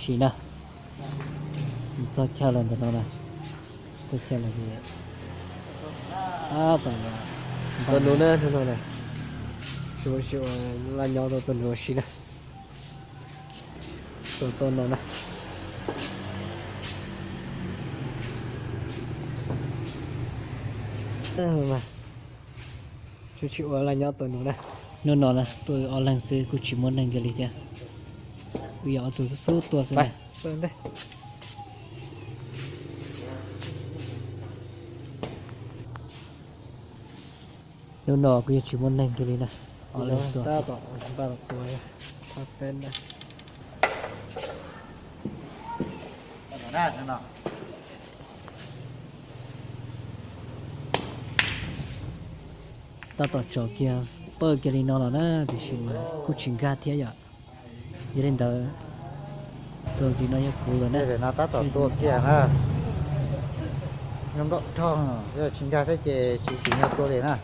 Sim na, txog chaw lawm ntawm no na, txog chaw lawm ces tab tom tua nus na, hnub no na, tsis ua si ua laj nyob tuaj tua nus ua si na, tua tua no na. Tsis ua laj nyob tua nus na. Hnub no na tuaj ob leeg xwb kuj tsis muaj neeg kiag li thiab, kuj yog ob tug xub xub tuaj xwb na. Hnub no kuj yog tsis muaj neeg kiag li na, ob leeg tuaj xwb. Tab tom tsom kiag pawj kiag li no los na, tiam sis mas kuj tsis nkag thiab yom. Yog li ntawd tus ntxiv no yog kuv lawm na. Tab tom tua kiag na, nyob nraum rog, yog tsis nkag thiab ces tsis tsim nyog tua li na.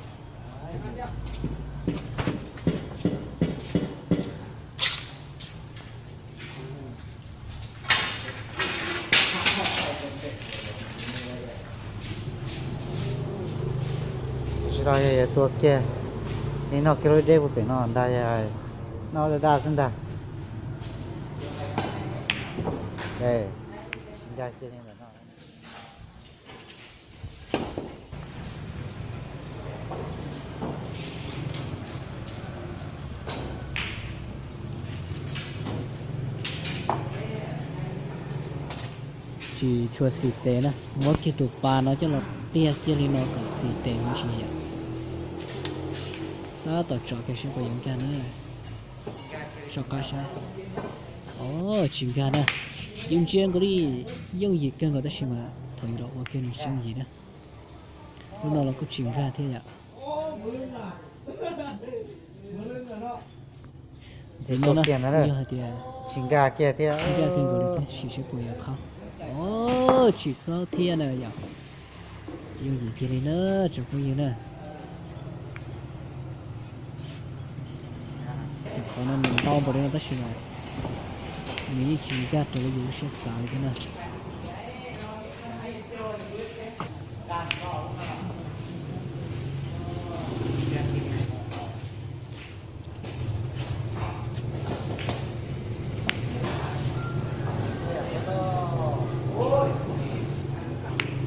Tam sim no yog yuav tua kiag, nej noj kiag lub dej puag pem no ntag, noj daj daj xwb ntag. Nkag kiag li ntawm no. Tsis tshua xis tes na, muab kiag tus pas no coj los tiag kiag li no kom xis tes me ntsis yom. Tab tom tsom kiag seb puas yuav nkag na. Soj qab sab. Os, tsis nkag na. Yus ntsia nkaus li yooj yim kawg nkaus tab sis mas thaum yus los ua kiag nws tsis yooj yim na. Lub no los kuj tsis nkag thiab yom. Ntxiv no na, yog hais tias tsis nkag kiag thiab, nkag kiag nkaus li thiab, sim seb puas yuav qhaub. Os, tsis qhaub thiab na yom. Yooj yim kiag li na tsoom phooj ywg na. Cov qhov no nws ntau npaum li no tab sis mas nws yeej tsis nkag raws li yus lub siab xav li thiab na.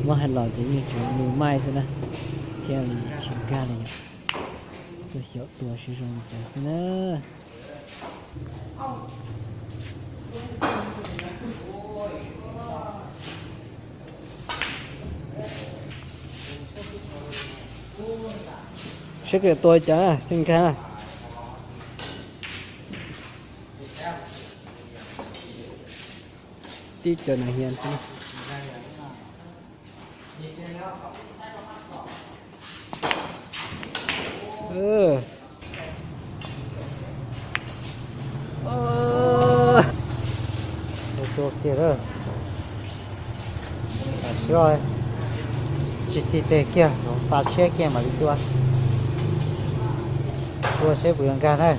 Muab hais los ces yeej tsuas nws maij xwb na, thiaj li tsis nkag li yom. Tuaj xyaum tua seb zoo li cas xwb na. Seb kawm tua cas thiaj nkag. Tib co nas hias xwb. Tua kiag lawm. Tam sim no tsis xis tes kiag, pas tshiab kiag mam li tua. Tua seb puas yuav nkag na.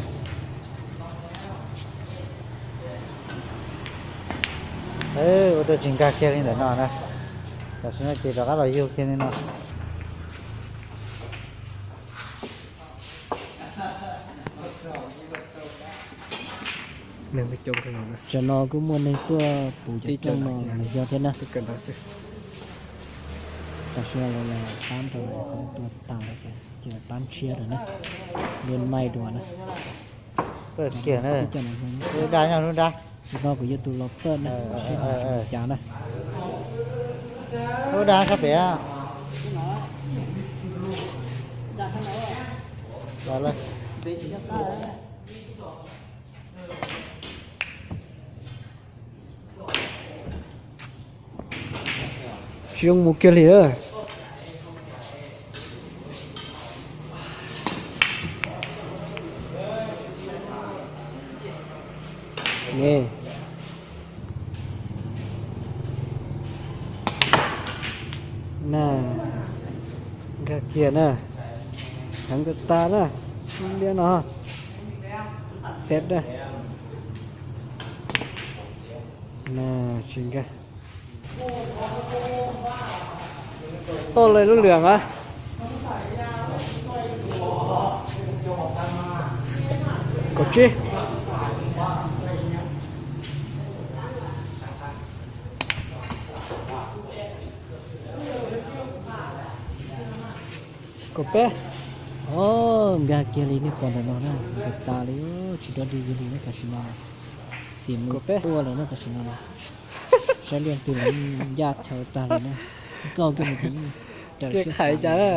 Ua rau tsis nkag kiag li ntawm no na. Tam sim no ces rov qab los yug kiag li no. Tam sim no kuj muaj neeg tuaj puv cov rooj no los yog thiab na. Tam sim no lawv los pab rau lawv qhov tua tas lawm ces cia pab tshiab lawm na. Yeej maij dua na. Pawj kiag na. Lub dab nyob lub dab. Tam sim no kuv yuav tus los pawj na, seb ho zoo li cas na. Lub dab sab pem. Tsis zoo mus kiag li lawm. Na, nkag kiag na. Heev tas tas na. Liab no. Set na. Tsis nkag. Toj le lub lwm a. Kaum tsib. Kaum peb. O, nkag kiag li nej pom ntawm no na, nkag tas li, tsis dog dig kiag li na tam sim no. Xim mus tuaj lawm na tam sim no na. Saib leej twg los ncaj chaw tag li na. Nkauj kiag mus ces yeej raws siab xav li.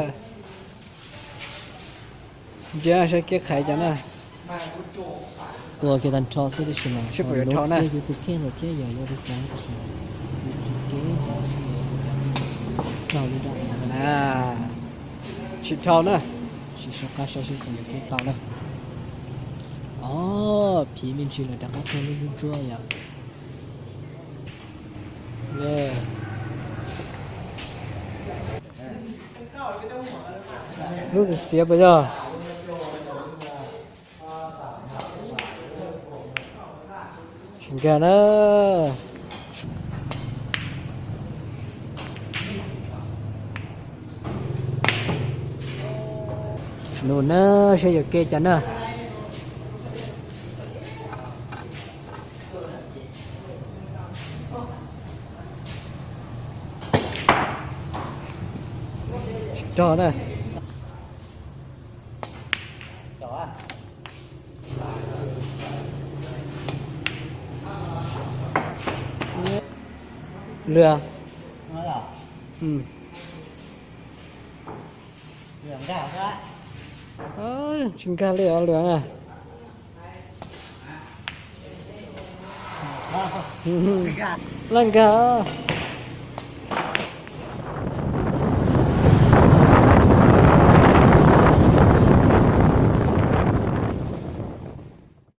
Ntsia saib kiab qhaiv cov na. Tua kiag tag nrho xwb tab sis mas luag kiag yus tus kheej lawm thiab yog yuav li cas tab sis mas yus thim kev ntawd seb yuav li cas raug li dab no. Tsis dhau na. Sim soj qab saib seb puas yuav kiag tau na. O, phiv me ntsis lawm rov qab raug lub ntsuab yom. Lub xiav xiav puas yog? Tsis nkag na. Nug na, saib yuav kiag cov na. Tsis rog na. Lwg. Tsis nkag li os lwg na. Laj nkag os.